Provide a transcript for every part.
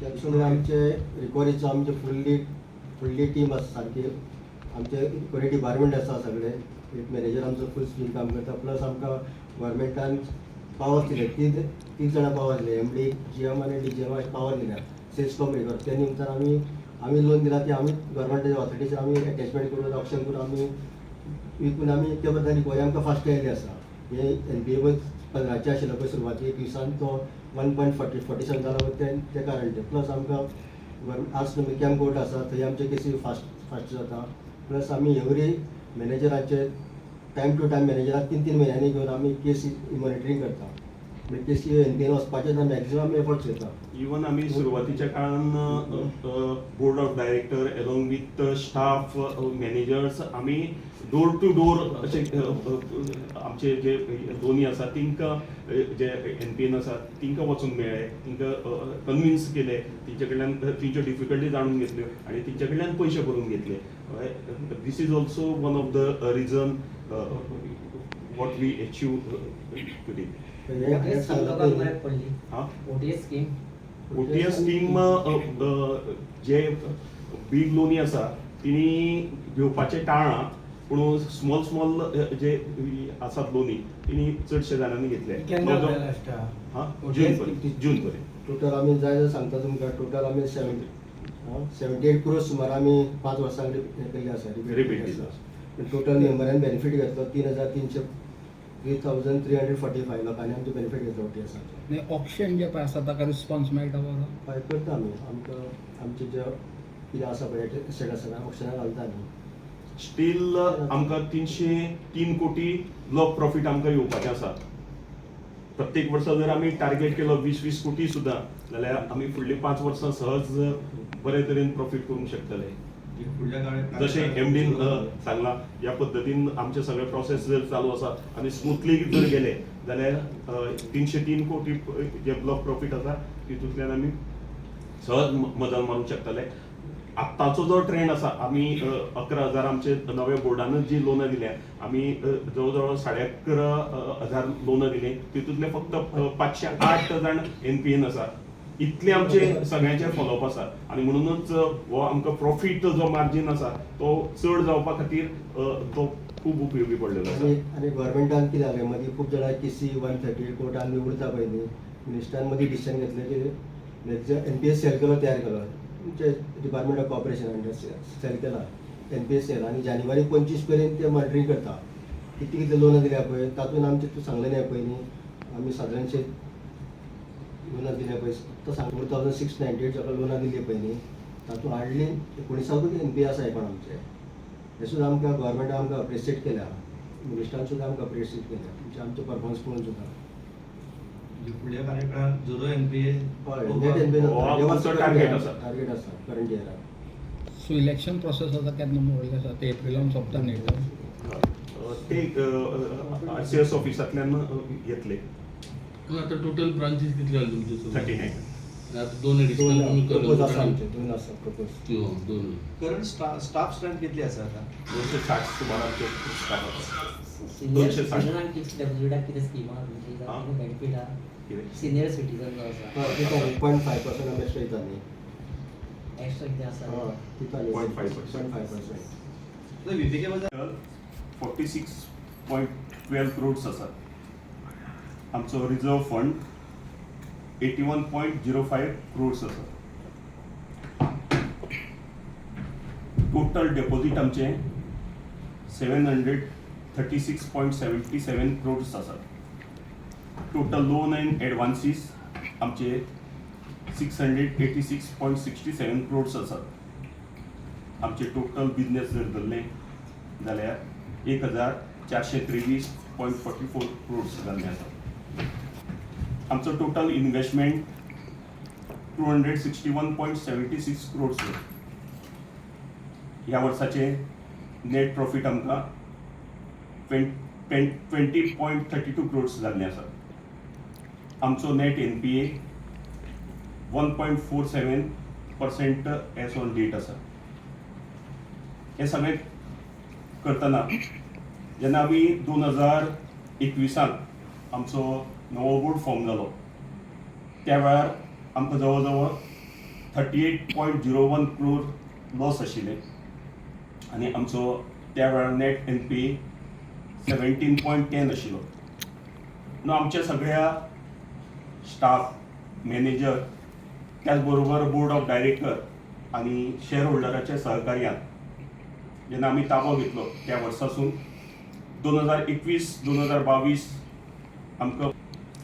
Checks आमचे रिकवरीचो आमचे फुल्ली फुल्ली team आसा सारकी. आमचे रिकवरी डिपार्टमेंट आसा सगळे. एक मॅनेजर आमचो फूल स्पीड काम करता. प्लस आमकां गव्हर्मेंटान पावर्स दिले. तीग तीग जाणां पावर दिले, एमडी, जीएम आनी डीजीएम पावर दिल्या सेल्स कम रिकवर. त्या निमतान आमी लोन दिला ती आमी गव्हर्मेंटाच्या ऑथॉरिटीचेर आमी एटॅचमेंट करून, ऑक्शन करून, आमी विकून आमी त्या बद्दल रिकवरी आमकां फास्ट आयिल्ली आसा. हे एनपीए पळय 15चे आशिल्लो पळय सुरवातीक, 21าน तो 1.40 47 जाला पळय, तें तें कारण तें. प्लस आमकां आर्स कॅम्प कोर्ट आसा, थंय आमचे केसी फास्ट फास्ट जाता. प्लस आमी एवरी मॅनेजराचे टायम टू टायम मॅनेजराक तीन तीन म्हयन्यांनी घेवन आमी केसी मॉनिटरींग करता. म्हणजे केसी एनपीएन वचपाचें ना, मॅक्झिमम आमी एफर्ट्स घेता. इवन आमी सुरवातीच्या काळान board of director along with staff, managers आमी डोर टू डोर अशे आमचे जे लोनी आसा तांकां, जे एनपीएन आसा तांकां वचून मेळ्ळे, तांकां कन्विन्स केले, तेंचे कडल्यान तेंच्यो डिफिकल्टी जाणून घेतल्यो आनी तेंचे कडल्यान पयशे करून घेतले. This is also one of the reason what we achieve today. हे ओटीएस स्कीम सांगला लोकांक पयलीं. बऱ्याक पडली. हा. OTS scheme. ओटीएस स्कीम, जे बीग लोनी आसा तिणी घेवपाचें टाळ्ळां, पूण स्मॉल स्मॉल जे आसात लोनी तिणी चडशे जाणांनी घेतले. केन्ना लास्ट? हा, जून पर्यंत, जून पर्यंत. टोटल आमी जाय जाल्यार सांगता तुमकां, टोटल आमी 78 क्रोर्स सुमार आमी 5 वर्सांक हें केल्लें आसा. Rebate दिलो. टोटल मेंबरान बेनिफीट घेतलो 3300, 3345 लोकांनी आमचो बेनिफीट घेतलो ओटीएसाचो. न्ही, ऑक्शन जे पळय आसा ताका रिस्पॉन्स मेळटा बरो? हय, करता आमी. आमकां आमचे जे कितें आसा पळय एसेट आसा, ऑक्शनाक घालता आमी. स्टील आमकां 303 कोटी ब्लॉक प्रॉफीट आमकां येवपाचें आसा. प्रत्येक वर्सा जर आमी टार्गेट केलो 20-20 कोटी सुद्दां जाल्यार आमी फुडलीं 5 वर्सां सहज बरे तरेन प्रॉफीट करूंक शकतले. फुडल्या काळात जशें एमडीन सांगलां, ह्या पद्दतीन आमचे सगळे प्रोसेस जर चालू आसा आनी स्मुथली जर गेले जाल्यार 303 कोटी जे ब्लॉक प्रॉफीट आसा तितूंतल्यान आमी सहज मजल मारूंक शकतले. आत्ताचो जो ट्रेंड आसा, आमी 11,000 आमचे नव्या बोर्डानच जी लोनां दिल्या, आमी जवळ जवळ 11,500 लोनां दिली, तितूंतले फक्त 508 जाण एनपीएन आसा. इतले आमचे सगळ्यांचे फॉलोअप आसा आनी म्हणूनच हो आमकां प्रॉफीट जो मार्जीन आसा तो चड जावपा खातीर तो खूब उपयोगी पडलेलो आसा. आनी आनी गव्हर्मेंटान कितें जालें, मदीं खूब जाणां केसी 138 कोर्टान बी उरता पळय न्ही, मिनिस्टरान मदीं डिसिजन घेतलें की एनपीए सेल केलो, तयार केलो तुमचे डिपार्टमेंट ऑफ कॉपरेशन सेल केला, एनपीए सेल. आनी जानेवारी 25 पर्यंत ते मॉनिटरींग करता कितली कितले लोनां दिल्या पळय. तातूंत आमचें तूं सांगलें न्ही पयलीं, आमी सादारणशे लोनां दिल्या पळय, तो सांग 4698 जाका लोनां दिली पळय न्ही, तातूंत हार्डली 19कूच एनपीए आसा एकाउंट आमचे. हें सुद्दां आमकां गव्हर्मेंटान आमकां अप्रिशिएट केल्या, मिनिस्टरान सुद्दां आमकां अप्रिशिएट केल्या तुमचे आमचे परफॉर्मन्स पळोवन सुद्दां. म्हणजे फुडल्या कार्यकाळात झिरो एनपीए? हय, नेट एनपीए. हो, आमचो target आसा. टार्गेट आसा करंट इयराक. सो इलेक्शन प्रोसेस आतां केन्ना मोडले आसा? ते एप्रिलान सोंपता न्ही तो? ते आरसीएस ऑफिसांतल्यान घेतले. आता टोटल ब्रांचेस कितले जाले तुमचे? 39. आता दोन एडिशनल दोन तुम्ही प्रपोज आसा आमचे, दोन आसा प्रपोज. दोन. करंट स्टाफ स्ट्रेंथ कितली आसा आता? 260 सुमार आमचे स्टाफ आसा. सिनियर 260. सिटीजनांक फिक्स डेपॉझिटाक कितें स्कीम आहा तुमची? आं? बेनिफीट आहा? कितें? सिनियर सिटीजन जो आसा. हय, 1.5% आमी एक्स्ट्रा दिता न्ही. एक्स्ट्रा कितें आसा? हय, दिता न्ही. 0.5%. 0.5%. व्हीपीके बद्दल. 46.12 क्रोड्स आसात. आमचो reserve fund 81.05 crores आसा. टोटल डेपॉझिट आमचे 736.77 crores आसात. टोटल लोन अँड एडवान्सीस आमचे 686.67 crores आसात. आमचे टोटल बिजनेस जर धरलें जाल्यार 1423.44 क्रोड्स जाल्ले आसा. आमचो total investment 261.76 crores. ह्या वर्साचे नेट प्रॉफीट आमकां 20.32 crores जाल्ले आसा. आमचो net NPA 1.47% as on date आसा. हे सगळें करतना जेन्ना आमी 2021सांत आमचो नवो बोर्ड फॉर्म जालो, त्या वेळार आमकां जवळ जवळ 38.01 crore loss आशिल्लें आनी आमचो त्या वेळार net NPA 17.10 आशिल्लो. न्हू, आमच्या सगळ्या स्टाफ, मॅनेजर, त्याच बरोबर बोर्ड ऑफ डायरेक्टर आनी शेअर होल्डराच्या सहकार्यान जेन्ना आमी ताबो घेतलो त्या वर्सासून 2021 2022 आमकां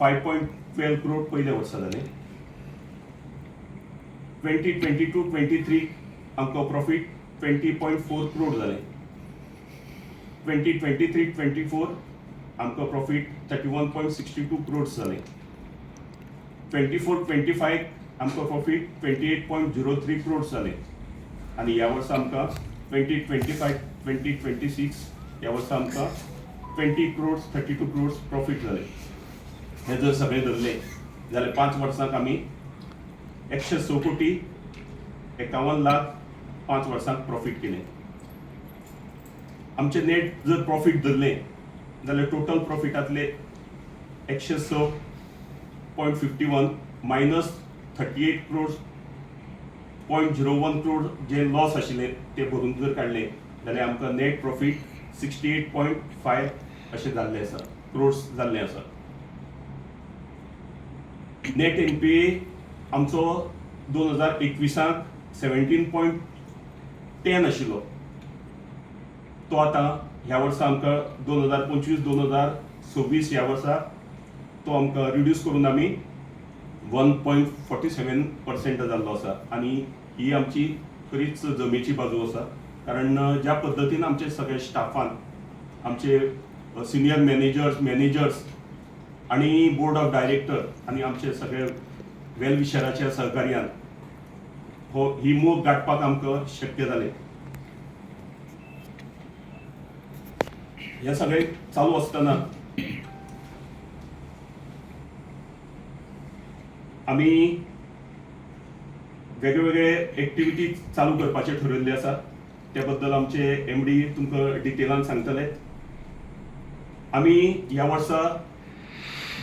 5.12 क्रोड पयल्या वर्सा जालें. 2022-23 आमकां प्रॉफीट 20.4 क्रोड जालें. 2023-24 आमकां प्रॉफीट 31.62 क्रोड्स जालें. 24-25 आमकां प्रॉफीट 28.03 क्रोड्स जालें आनी ह्या वर्सा आमकां 2025-2026 ह्या वर्सा आमकां 20 crores 32 crores profit जालें. हे जर सगळें धरलें जाल्यार 5 वर्सांक आमी 106 कोटी 51 लाख 5 वर्सांक प्रॉफीट केलें. आमचें नेट जर प्रॉफीट धरलें जाल्यार टोटल प्रॉफिटांतले 106.51 minus 38 crores .01 crore जे लॉस आशिल्ले ते भरून जर काडले जाल्यार आमकां नेट प्रॉफीट 68.5 अशें जाल्लें आसा, क्रोड्स जाल्लें आसा. नेट एनपीए आमचो 2021साक 17.10 आशिल्लो, तो आतां ह्या वर्सा आमकां 2025 2026 ह्या वर्सा तो आमकां रिड्यूस करून आमी 1.47% जाल्लो आसा. आनी ही आमची खरीच जमेची बाजू आसा, कारण ज्या पद्दतीन आमचे सगळे स्टाफान, आमचे सिनियर मॅनेजर्स, मॅनेजर्स आनी बोर्ड ऑफ डायरेक्टर आनी आमचे सगळे वेल विशराच्या सहकार्यान हो ही मोख गांठपाक आमकां शक्य जालें. हें सगळें चालू आसतना आमी वेगळे वेगळे एक्टिविटी चालू करपाचे ठरयल्ले आसा. त्या बद्दल आमचे एमडी तुमकां डिटेलान सांगतले. आमी ह्या वर्सा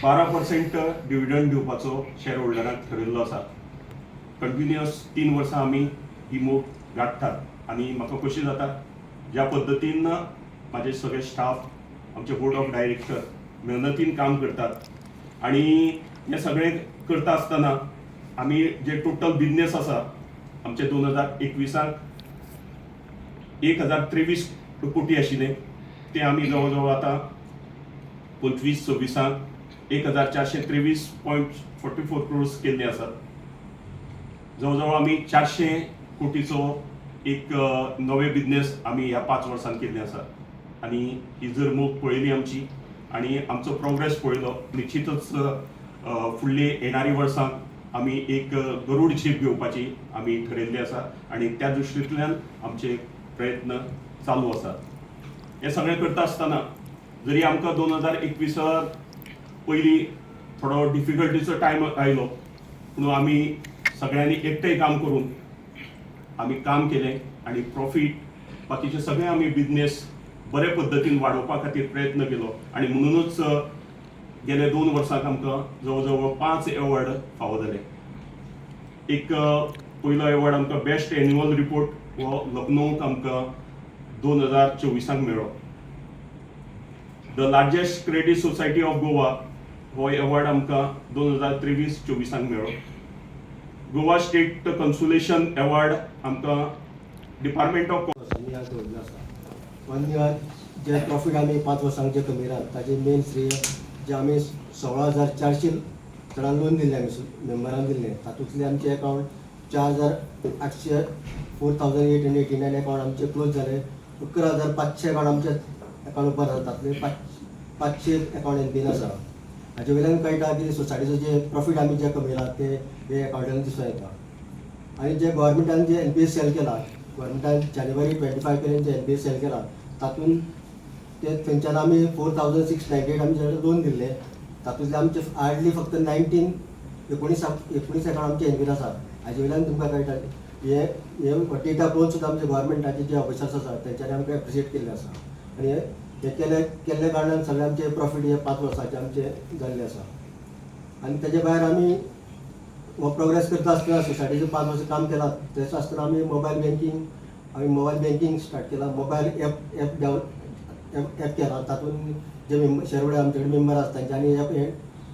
12% डिविडंड दिवपाचो शेअर होल्डरांक ठरयल्लो आसा. कंटिन्युअस 3 वर्सां आमी ही मोख गांठतात आनी म्हाका खोशी जाता ज्या पद्दतीन म्हाजे सगळे स्टाफ, आमचे बोर्ड ऑफ डायरेक्टर मेहनतीन काम करतात. आनी हें सगळें करता आसतना आमी जे टोटल बिजनेस आसा आमचे, 2021साक 1023 कोटी आशिल्ले, ते आमी जवळ जवळ आतां 25 26साक 1423.44 क्रोर्स केल्ले आसात. जवळ जवळ आमी 400 कोटीचो एक नवे बिजनेस आमी ह्या 5 वर्सांत केल्ले आसा. आनी ही जर मोख पळयली आमची आनी आमचो प्रोग्रेस पळयलो, निश्चितच फुडली येणारी वर्सां आमी एक गरूड झेप घेवपाची आमी ठरयल्ली आसा आनी त्या दृश्टींतल्यान आमचे प्रयत्न चालू आसात. हें सगळें करता आसतना जरी आमकां 2021साक पयलीं थोडो डिफिकल्टीचो टायम आयलो, पूण आमी सगळ्यांनी एकठांय काम करून आमी काम केलें आनी प्रॉफीट, बाकीचे सगळे आमी बिजनेस बरे पद्दतीन वाडोवपा खातीर प्रयत्न केलो. आनी म्हणूनच गेल्या 2 वर्सांक आमकां जवळ जवळ पांच एवॉर्ड फावो जाले. एक पयलो एवॉर्ड आमकां बेस्ट एन्युअल रिपोर्ट हो लखनौक आमकां 2024साक मेळ्ळो. The largest credit society of Goa हो एवॉर्ड आमकां 2023-24साक मेळ्ळो. गोवा स्टेट कन्सोलिडेशन एवॉर्ड आमकां डिपार्टमेंट ऑफ वर्सांनी ह्या दवरिल्लो आसा. वन इयर जे प्रॉफीट आमी 5 वर्सांक जे कमयला ताजें मेन श्रेय जे आमी 16,400 जाणांक लोन दिल्लें, आमी मेंबरांक दिल्लें, तातूंतले आमचे अकावंट 4800, 4889 अकावंट आमचे क्लोज जाले. 11,500 अकावंट आमचे अकावंट ओपन आसा, तातूंतले 500 अकावंट एनपीएन आसा. हाजे वयल्यान कळटा की सोसायटीचो जे प्रॉफीट आमी जे कमयला ते हे अकावंटान दिसून येता. आनी जे गव्हर्मेंटान जे एनपीए सेल केला, गव्हर्मेंटान जानेवारी 25 मेरेन जे एनपीए सेल केला, तातूंत ते थंयच्यान आमी 4698 आमी लोन दिल्ले, तातूंतले आमचे हार्डली फक्त 19, 19 अकावंट आमचे एनपीएन आसा. हाजे वयल्यान तुमकां कळटा, हे हे डेटा पळोवन सुद्दां आमचे गव्हर्मेंटाचे जे ऑफिसर्स आसा तेंच्यांनी आमकां एप्रिशिएट केल्ले आसा. आनी हे हे केले केल्ल्या कारणान सगळे आमचे प्रॉफीट हे 5 वर्साचे आमचे जाल्ले आसा. आनी तेजे भायर आमी हो प्रोग्रेस करता आसतना सोसायटीचें 5 वर्सां काम केलां. तशें आसतना आमी मोबायल बँकींग, आमी मोबायल बँकींग स्टार्ट केलां. Mobile app app down app app केला. तातूंत जे मेंबर शेअर होल्डर आमचे कडेन मेंबर आसा तांच्यांनी एप हें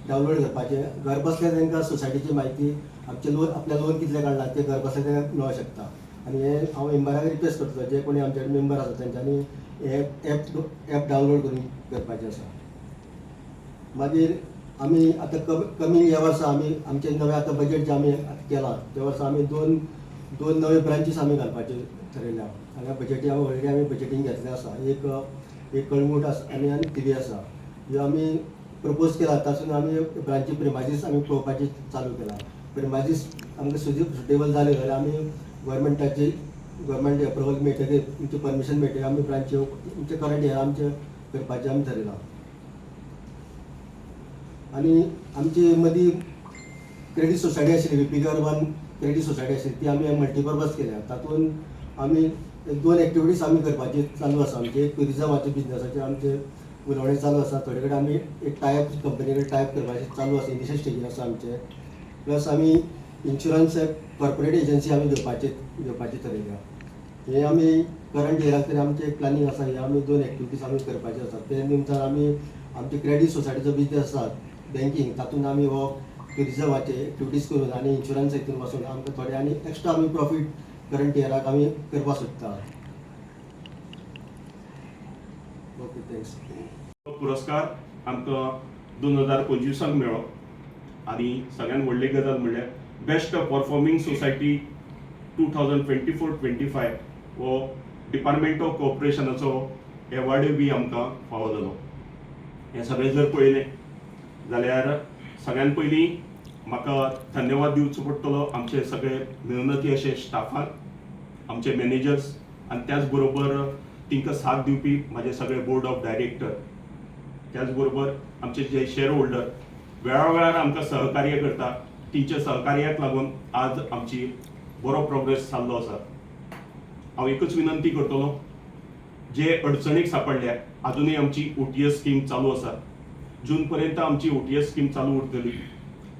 डावनलोड करपाचें. घर बसल्या तांकां सोसायटीची म्हायती, आमचें लोन, आपलें लोन कितलें काडलां तें घर बसल्या तांकां मेळोंक शकता. आनी हें हांव मेंबराक रिक्वेस्ट करतलो, जे कोणी आमचे कडेन मेंबर आसा तांच्यांनी हें एप एप डावनलोड करून करपाचें आसा. मागीर आमी आतां कमी ह्या वर्सा आमी आमचें नवें आतां बजेट जें आमी आतां केलां, त्या वर्सा आमी दोन दोन नवे ब्रांचीस आमी घालपाचे थरयल्या. हांगा बजेटी आमी ऑलरेडी आमी बजेटींग घेतलें आसा. एक एक कळंगूट आसा आनी आनी थिवी आसा. ह्यो आमी प्रपोज केला. तातूंत आमी ब्रांची प्रिमायजीस आमी पळोवपाची चालू केला. प्रिमायजीस आमकां सुटेबल जाल्यो जाल्यार आमी गोवोरमेंटाची गोवोरमेंट एप्रुवल मेळटकीर, तुमचें परमिशन मेळटकीर आमी ब्रांची आमचे करंट इयरा आमचें करपाचें आमी थरयलां. आनी आमची मदीं क्रेडीट सोसायटी आशिल्ली, व्हीपी अर्बन क्रेडीट सोसायटी आशिल्ली, ती आमी मल्टीपर्पज केल्या. तातूंत आमी एक दोन एक्टिविटीज आमी करपाची चालू आसा. आमचे एक ट्युरिजमाचे बिजनसाचे आमचे उलोवणें चालू आसा. थोडे कडेन आमी एक टायप कंपनी कडेन टायप करपाचें चालू आसा, इनिशियल स्टेजीर आसा आमचे. प्लस आमी इन्शुरन्स कॉर्पोरेट एजन्सी आमी घेवपाची थरयल्या. हे आमी करंट इयराक तरी आमचें एक प्लॅनिंग आसा. हे आमी दोन एक्टिविटीज आमी करपाचे आसा. ते निमतान आमी आमचे क्रेडीट सोसायटीचो बिजनेस आसा बँकींग, तातूंत आमी हो ट्युरिजमाचे एक्टिविटीज करून आनी इन्शुरन्स हितून वचून आमकां थोडे आनी एक्स्ट्रा आमी प्रॉफीट करंट इयराक आमी करपाक सोदता. Okay, thanks. पुरस्कार आमकां 2025 मेळ्ळो आनी सगळ्यात व्हडली गजाल म्हणल्यार best performing society 2024-25 हो डिपार्टमेंट ऑफ कॉपरेशनाचो एवॉर्डूय बी आमकां फावो जालो. हें सगळें जर पळयलें जाल्यार सगळ्यान पयलीं म्हाका धन्यवाद दिवचो पडटलो आमचे सगळे मेहनती अशे स्टाफाक, आमचे मॅनेजर्स आनी त्याच बरोबर तांकां साथ दिवपी म्हाजे सगळे बोर्ड ऑफ डायरेक्टर, त्याच बरोबर आमचे जे शेअर होल्डर वेळावेळार आमकां सहकार्य करता, तेंच्या सहकार्याक लागून आज आमची बरो प्रोग्रेस जाल्लो आसा. हांव एकूच विनंती करतलो, जे अडचणीक सापडल्या, अजुनूय आमची ओटीएस स्कीम चालू आसा. जून पर्यंत आमची ओटीएस स्कीम चालू उरतली.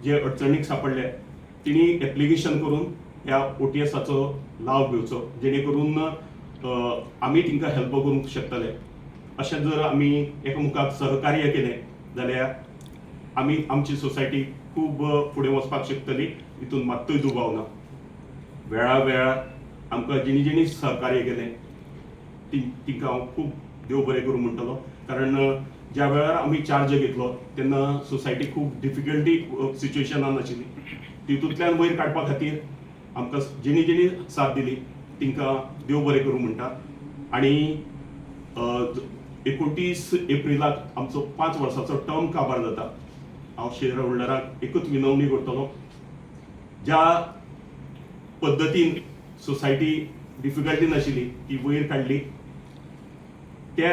जे अडचणीक सापडले तिणी एप्लिकेशन करून ह्या ओटीएसाचो लाव घेवचो, जेणे करून आमी तांकां हेल्प करूंक शकतले. अशें जर आमी एकामेकाक सहकार्य केलें जाल्यार आमी आमची सोसायटी खूब फुडें वचपाक शकतली, हितून मात्तूय दुबाव ना. वेळा वेळार आमकां जिणी जिणी सहकार्य केलें ती तिंकां हांव खूब देव बरें करूं म्हणटलो, कारण ज्या वेळार आमी चार्ज घेतलो तेन्ना सोसायटी खूब डिफिकल्टी सिच्युएशनान आशिल्ली. तितूंतल्यान वयर काडपा खातीर आमकां जेणी जेणी साथ दिली तांकां देव बरें करूं म्हणटा. आनी 29 एप्रिलाक आमचो 5 वर्साचो टर्म काबार जाता. हांव शेअर होल्डराक एकूच विनवणी करतलो, ज्या पद्दतीन सोसायटी डिफिकल्टीन आशिल्ली ती वयर काडली, ते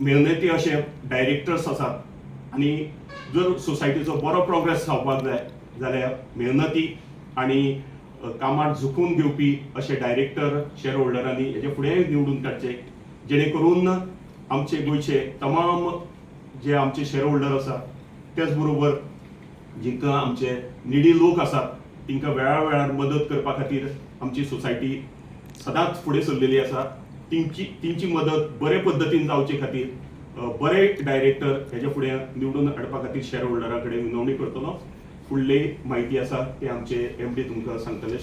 मेहनती अशे डायरेक्टर्स आसात आनी जर सोसायटीचो बरो प्रोग्रेस जावपाक जाय जाल्यार मेहनती आनी कामार झुकून घेवपी अशे डायरेक्टर शेअर होल्डरांनी हेजे फुडें निवडून काडचे, जेणे करून आमचे गोंयचे तमाम जे आमचे शेअर होल्डर आसा, त्याच बरोबर जिंकां आमचे निडी लोक आसात, तांकां वेळा वेळार मदत करपा खातीर आमची सोसायटी सदांच फुडें सरलेली आसा. तेंची मदत बरे पद्दतीन जावचे खातीर बरे डायरेक्टर हेजे फुडें निवडून हाडपा खातीर शेअर होल्डरा कडेन विनवणी करतलो. फुडली म्हायती आसा ते आमचे एमडी तुमकां सांगतले.